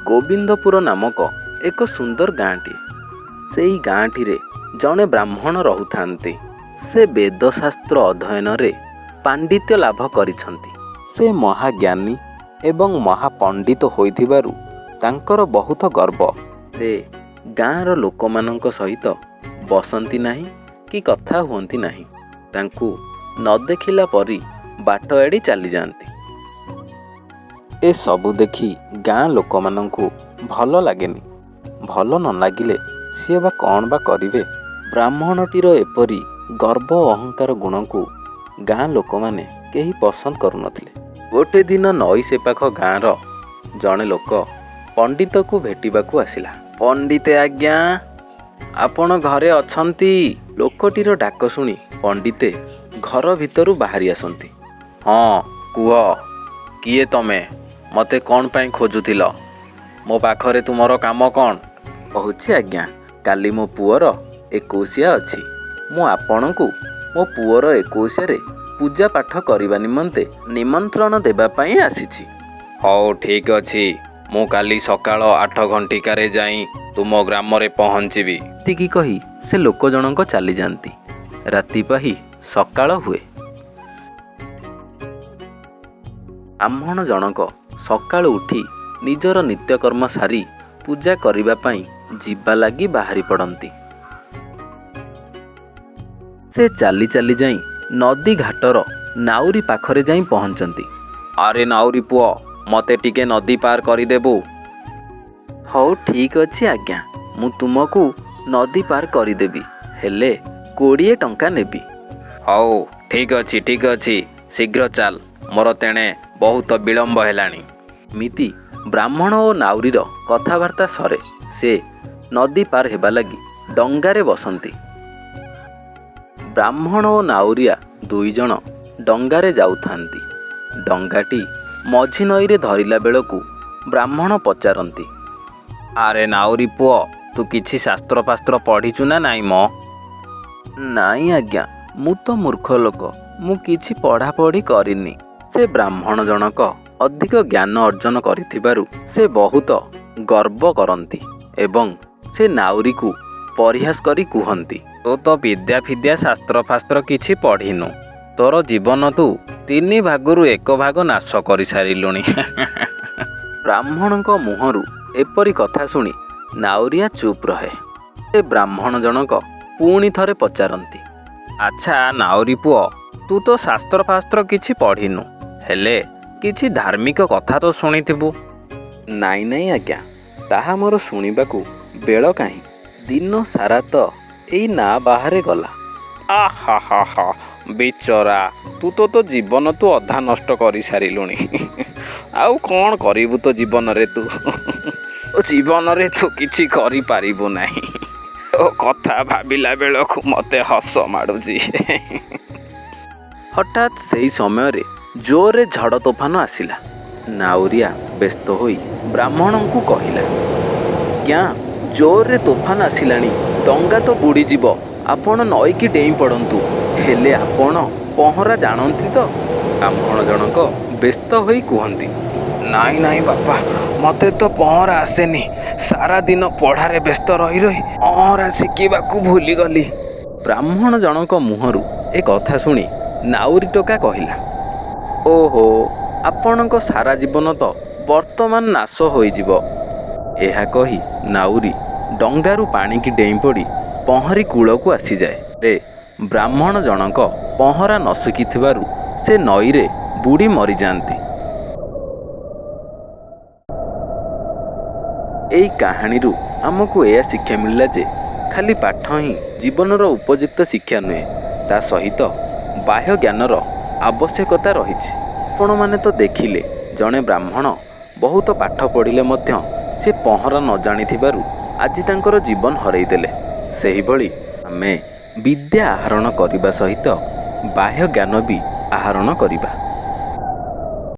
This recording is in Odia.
ଗୋବିନ୍ଦପୁର ନାମକ ଏକ ସୁନ୍ଦର ଗାଁଟିଏ। ସେଇ ଗାଁଟିରେ ଜଣେ ବ୍ରାହ୍ମଣ ରହୁଥାନ୍ତି। ସେ ବେଦଶାସ୍ତ୍ର ଅଧ୍ୟୟନରେ ପାଣ୍ଡିତ୍ୟ ଲାଭ କରିଛନ୍ତି। ସେ ମହାଜ୍ଞାନୀ ଏବଂ ମହାପଣ୍ଡିତ ହୋଇଥିବାରୁ ତାଙ୍କର ବହୁତ ଗର୍ବ। ସେ ଗାଁର ଲୋକମାନଙ୍କ ସହିତ ବସନ୍ତି ନାହିଁ କି କଥା ହୁଅନ୍ତି ନାହିଁ। ତାଙ୍କୁ ନ ଦେଖିଲା ପରି ବାଟ ଏଡ଼ି ଚାଲିଯାଆନ୍ତି। ଏସବୁ ଦେଖି ଗାଁ ଲୋକମାନଙ୍କୁ ଭଲ ଲାଗେନି। ଭଲ ନ ଲାଗିଲେ ସିଏ ବା କ'ଣ ବା କରିବେ? ବ୍ରାହ୍ମଣଟିର ଏପରି ଗର୍ବ ଅହଙ୍କାର ଗୁଣକୁ ଗାଁ ଲୋକମାନେ କେହି ପସନ୍ଦ କରୁନଥିଲେ। ଗୋଟେ ଦିନ ନଈ ସେପାଖ ଗାଁର ଜଣେ ଲୋକ ପଣ୍ଡିତକୁ ଭେଟିବାକୁ ଆସିଲା। ପଣ୍ଡିତେ ଆଜ୍ଞା, ଆପଣ ଘରେ ଅଛନ୍ତି? ଲୋକଟିର ଡାକ ଶୁଣି ପଣ୍ଡିତେ ଘର ଭିତରୁ ବାହାରି ଆସନ୍ତି। ହଁ, କୁହ, କିଏ ତମେ? ମୋତେ କ'ଣ ପାଇଁ ଖୋଜୁଥିଲ? ମୋ ପାଖରେ ତୁମର କାମ କ'ଣ? କହୁଛି ଆଜ୍ଞା, କାଲି ମୋ ପୁଅର ଏକୋଇଶିଆ ଅଛି। ମୁଁ ଆପଣଙ୍କୁ ମୋ ପୁଅର ଏକୋଇଶିଆରେ ପୂଜା ପାଠ କରିବା ନିମନ୍ତେ ନିମନ୍ତ୍ରଣ ଦେବା ପାଇଁ ଆସିଛି। ହଉ, ଠିକ୍ ଅଛି, ମୁଁ କାଲି ସକାଳ 8 ଘଣ୍ଟିକାରେ ଯାଇ ତୁମ ଗ୍ରାମରେ ପହଞ୍ଚିବି। ଏତିକି କହି ସେ ଲୋକ ଜଣଙ୍କ ଚାଲିଯାଆନ୍ତି। ରାତି ପାହି ସକାଳ ହୁଏ। ବ୍ରାହ୍ମଣ ଜଣକ ସକାଳୁ ଉଠି ନିଜର ନିତ୍ୟକର୍ମ ସାରି ପୂଜା କରିବା ପାଇଁ ଯିବା ଲାଗି ବାହାରି ପଡ଼ନ୍ତି। ସେ ଚାଲି ଚାଲି ଯାଇ ନଦୀ ଘାଟର ନାଉରୀ ପାଖରେ ଯାଇ ପହଞ୍ଚନ୍ତି। ଆରେ ନାଉରୀ ପୁଅ, ମୋତେ ଟିକେ ନଦୀ ପାର କରିଦେବୁ? ହଉ, ଠିକ୍ ଅଛି ଆଜ୍ଞା, ମୁଁ ତୁମକୁ ନଦୀ ପାର କରିଦେବି, ହେଲେ 20 ଟଙ୍କା ନେବି। ହଉ, ଠିକ୍ ଅଛି, ଠିକ୍ ଅଛି, ଶୀଘ୍ର ଚାଲ, ମୋର ତେଣେ ବହୁତ ବିଳମ୍ବ ହେଲାଣି। ଏମିତି ବ୍ରାହ୍ମଣ ଓ ନାଉରୀର କଥାବାର୍ତ୍ତା ସରେ। ସେ ନଦୀ ପାର ହେବା ଲାଗି ଡଙ୍ଗାରେ ବସନ୍ତି। ବ୍ରାହ୍ମଣ ଓ ନାଉରିଆ ଦୁଇ ଜଣ ଡଙ୍ଗାରେ ଯାଉଥାନ୍ତି। ଡଙ୍ଗାଟି ମଝି ନଈରେ ଧରିଲା ବେଳକୁ ବ୍ରାହ୍ମଣ ପଚାରନ୍ତି, ଆରେ ନାଉରୀ ପୁଅ, ତୁ କିଛି ଶାସ୍ତ୍ର ଫାସ୍ତ୍ର ପଢ଼ିଛୁ ନା ନାଇଁ ମ? ନାଇଁ ଆଜ୍ଞା, ମୁଁ ତ ମୂର୍ଖ ଲୋକ, ମୁଁ କିଛି ପଢ଼ାପଢ଼ି କରିନି। ସେ ବ୍ରାହ୍ମଣ ଜଣକ ଅଧିକ ଜ୍ଞାନ ଅର୍ଜନ କରିଥିବାରୁ ସେ ବହୁତ ଗର୍ବ କରନ୍ତି ଏବଂ ସେ ନାଉରୀକୁ ପରିହାସ କରି କୁହନ୍ତି, ତୁ ତ ବିଦ୍ୟା ଫିଦ୍ୟା ଶାସ୍ତ୍ର ଫାସ୍ତ୍ର କିଛି ପଢ଼ିନୁ, ତୋର ଜୀବନ ତୁ 3 ଭାଗରୁ 1 ଭାଗ ନାଶ କରିସାରିଲୁଣି। ବ୍ରାହ୍ମଣଙ୍କ ମୁହଁରୁ ଏପରି କଥା ଶୁଣି ନାଉରିଆ ଚୁପ୍ ରହେ। ସେ ବ୍ରାହ୍ମଣ ଜଣକ ପୁଣି ଥରେ ପଚାରନ୍ତି, ଆଚ୍ଛା ନାଉରୀ ପୁଅ, ତୁ ତ ଶାସ୍ତ୍ର ଫାସ୍ତ୍ର କିଛି ପଢ଼ିନୁ, ହେଲେ କିଛି ଧାର୍ମିକ କଥା ତ ଶୁଣିଥିବୁ? ନାଇଁ ନାଇଁ ଆଜ୍ଞା, ତାହା ମୋର ଶୁଣିବାକୁ ବେଳ କାହିଁ? ଦିନ ସାରା ତ ଏଇ ନା ବାହାରେ ଗଲା। ଆହା ହା ହା, ବିଚରା, ତୁ ତ ତୋ ଜୀବନ ତୁ ଅଧା ନଷ୍ଟ କରିସାରିଲୁଣି। ଆଉ କ'ଣ କରିବୁ ତୋ ଜୀବନରେ? ତୁ ତୋ ଜୀବନରେ ତୁ କିଛି କରିପାରିବୁ ନାହିଁ। ତୋ କଥା ଭାବିଲା ବେଳକୁ ମୋତେ ହସ ମାଡ଼ୁଛି। ହଠାତ୍ ସେଇ ସମୟରେ ଜୋରରେ ଝଡ଼ ତୋଫାନ ଆସିଲା। ନାଉରିଆ ବ୍ୟସ୍ତ ହୋଇ ବ୍ରାହ୍ମଣଙ୍କୁ କହିଲା, ଆଜ୍ଞା, ଜୋରରେ ତୋଫାନ ଆସିଲାଣି, ଡଙ୍ଗା ତ ବୁଡ଼ିଯିବ, ଆପଣ ନଈକି ଡେଇଁ ପଡ଼ନ୍ତୁ। ହେଲେ ଆପଣ ପହଁରା ଜାଣନ୍ତି ତ? ବ୍ରାହ୍ମଣ ଜଣକ ବ୍ୟସ୍ତ ହୋଇ କୁହନ୍ତି, ନାଇଁ ନାଇଁ ବାପା, ମୋତେ ତ ପହଁରା ଆସେନି। ସାରାଦିନ ପଢ଼ାରେ ବ୍ୟସ୍ତ ରହି ରହି ପହଁରା ଶିଖିବାକୁ ଭୁଲିଗଲି। ବ୍ରାହ୍ମଣ ଜଣଙ୍କ ମୁହଁରୁ ଏ କଥା ଶୁଣି ନାଉରୀ ଟୋକା କହିଲା, ଓହୋ, ଆପଣଙ୍କ ସାରା ଜୀବନ ତ ବର୍ତ୍ତମାନ ନାଶ ହୋଇଯିବ। ଏହା କହି ନାଉରୀ ଡଙ୍ଗାରୁ ପାଣିକି ଡେଇଁ ପଡ଼ି ପହଁରି କୂଳକୁ ଆସିଯାଏ। ରେ ବ୍ରାହ୍ମଣ ଜଣକ ପହଁରା ନ ଶିଖିଥିବାରୁ ସେ ନଈରେ ବୁଡ଼ି ମରିଯାଆନ୍ତି। ଏଇ କାହାଣୀରୁ ଆମକୁ ଏହା ଶିକ୍ଷା ମିଳିଲା ଯେ ଖାଲି ପାଠ ହିଁ ଜୀବନର ଉପଯୁକ୍ତ ଶିକ୍ଷା ନୁହେଁ, ତା ସହିତ ବାହ୍ୟ ଜ୍ଞାନର ଆବଶ୍ୟକତା ରହିଛି। ଆପଣମାନେ ତ ଦେଖିଲେ, ଜଣେ ବ୍ରାହ୍ମଣ ବହୁତ ପାଠ ପଢ଼ିଲେ ମଧ୍ୟ ସେ ପହଁରା ନ ଜାଣିଥିବାରୁ ଆଜି ତାଙ୍କର ଜୀବନ ହରେଇ ଦେଲେ। ସେହିଭଳି ଆମେ ବିଦ୍ୟା ଆହରଣ କରିବା ସହିତ ବାହ୍ୟ ଜ୍ଞାନ ବି ଆହରଣ କରିବା।